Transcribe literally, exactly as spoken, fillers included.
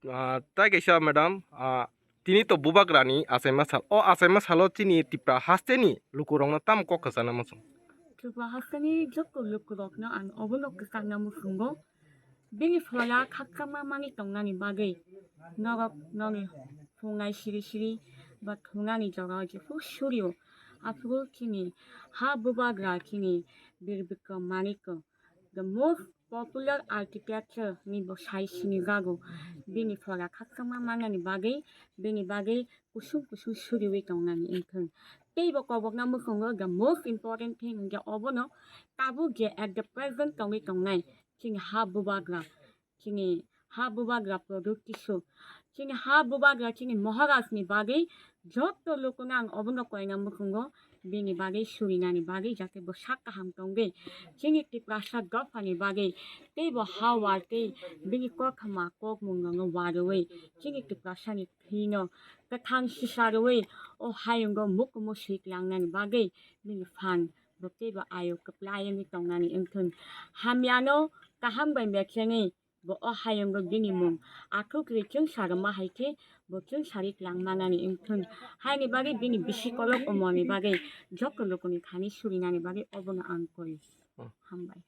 Ah, tai kaisa madam, ah, tini to bubagrani achaima sal. O achaima salo chini Tipra hasteni lukurokno tamo kok kwchana muchung? Tipra hasteni jotto lukurokno ang obono kwchangna muchungo. Bini phola khakchangma manwi tongnani bagwi norok nokni phungnai siri siri ba thungnani jorao jephuru surio, aphuru chini ha bubagra chini Bir Bikram Manikya, the most popular architecture ni bo sai sinijago. Bini phola khakchangma mannani bagwi, bini bagwi kusung kusung suriwi tongnani wngthung. Tei bo kobokna muchungo the most important thing hwnkhe obono tabuk je at the present tongwi tongnai chini ha bubagra, chini ha bubagra product kisu. Chini ha bubagra chini Maharaj ni bagwi jotto lukuno ang obono koina muchungo, bini bagwi surinani bagwi, jate bo sak kaham tongwi chini Tiprasa dophani bagwi tei bo ha war tei bini kothoma kokmungrokno warwi chini Tiprasani thwino kwthang sisa rwwi o hayungo mukumu swi tlangnani bagwi bini phan bo tei bo ayo kwplai wngwi tongnani wngthun. Hamyano kaham bai mekheni bo o hayungo bini mung athuk ri chwng sarwma hai khe bo chwng sari tlang manani wngthun. Haini bagwi bini bisi kolok omoni bagwi jotto lukuni thani surinani bagwi obono ang koi. Hmm. Hambai.